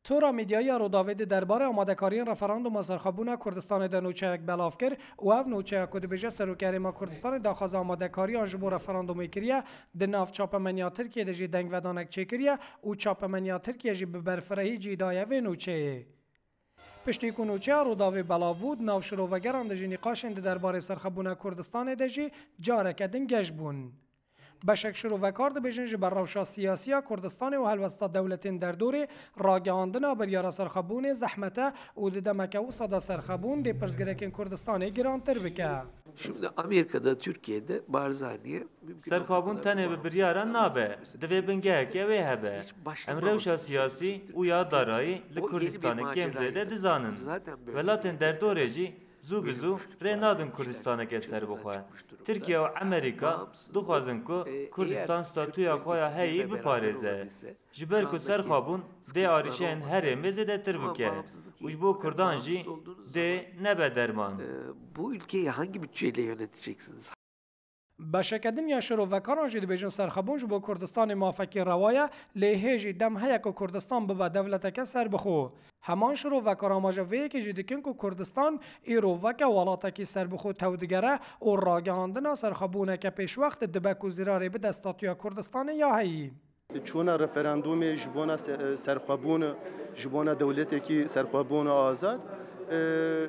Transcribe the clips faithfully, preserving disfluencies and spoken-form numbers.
Tora Medyayî ya Rûdawê di derbarê amadekariyên referandûma serxwebûna Kurdistanê de nûçeyek belav kir û ev nûçeya ku dibêje Serokê Herêma Kurdistanê daxwaza amadekariyan ji bo referandûmê kiriye, di nav çapemeniya Tirkiyê de jî dengvedanek çêkiriye û çapemeniya Tirkiye jî bi berfirehî cî daye vê nûçeyê. Piştî ku nûçeya Rûdawê belav bû, di nav şirovegeran de jî nîqaşên di derbarê serxwebûna Kurdistanê de jî careke din geş bûn. Beşek şirovekar dibêjin ji ber rewşa siyasî ya Kurdistanê û helwesta dewletên derdorê, ragihandina biryara serxwebûnê zehmet e û di demeke wisa de serxwebûn dê pirsgirêkên Kurdistanê girantir bike. Şimdi Amerika'da, Türkiye'de Barzani'ye mümkün olduğu Serxwebûn kadar tenê bi bağımsız biryara bir nabe, mesela divê bingehekê wê hebe. hiç başlama Em rewşa meselesi siyasî çözüldü. û ya darayî li O yeni bir Kurdistanê kêm macerayla zêde dizanin. Zaten böyle Welatên bir derdorê jî zû bi zû rê nadin Kurdistaneke serbixwe. Tirkiye û Amerîka dixwazin ku Kurdistan statûya xwe ya heyî biparêze. Ji ber ku serxwebûn dê arîşeyên herêmê zêdetir bike û ji bo Kurdan jî dê nebe derman. Ee, bu ülkeyi hangi bütçeyle yöneteceksiniz? Beşeke din ya şirovekaran jî dibêjin serxwebûn ji bo Kurdistanê mafekî rewa ye, lê hê jî dem heye ku Kurdistan bibe dewleteke serbixwe. Heman şirovekar amaje vê yekê jî dikin ku Kurdistan îro weke welatekî serbixwe tew digere û ragihandina serxwebûneke pêşwext dibe ku zirarê bide statûya Kurdistanê ya heyî. Çûna referandûmê ji bona se- serxwebûn, ji bona dewletekî serxwebûn û azad, e,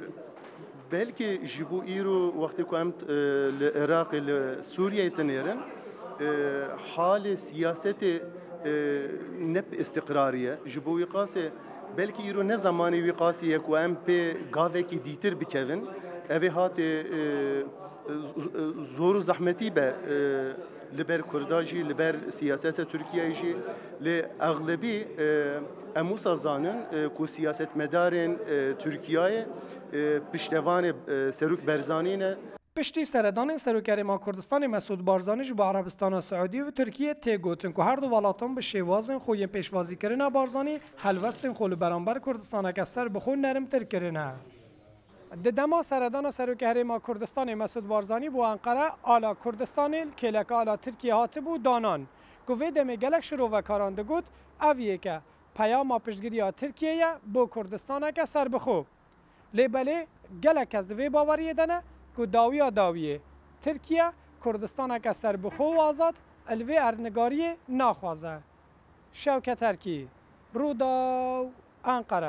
belkî ji bo îro wextê ku em, e, li Iraqê, li Sûriyeyê tinêrin, e, halê siyasetê, e, ne bi îstiqrarî ye. Ji bo wî qasê belkî îro ne zemanê wî qasî ye ku em pê gavekî dîtir bikevin. Ev ê hatê, e, z- z- zor û zehmetî be, e, li ber Kurda jî, li ber siyaseta Tirkiyeyê jî. Lê exlebî, e, em wisa zanin, e, ku siyasetmedarên, e, Tirkiyeyê, e, piştevanê, e, Serok Barzanî ne. Piştî seredanên Serokê Herêma Kurdistanê Mesûd Barzanî ji bo Erebistana Siûdî û Tirkiyê tê gotin ku her du welatan bi şêwazên xwe yên pêşwazîkirina Barzanî helwestên xwe li beramber Kurdistaneke serbixwe nermtir kirine. Di dema seredana Serokê Herêma Kurdistanê Mesûd Barzanî bo Enqere, ala Kurdistanê li kêleka ala Tirkiyê hatibû danan, ku vê demê gelek şirovekaran digot, ev yek e, peyama piştgiriya Tirkiyê ye bo Kurdistaneke serbixwe. Lê belê gelek kes di vê baweriyê de ne ku dawiya dawiyê Tirkiye Kurdistaneke serbixwe û azad li vê erdnigariyê naxwaze. Şewket Erkî, Rûdaw, Enqere.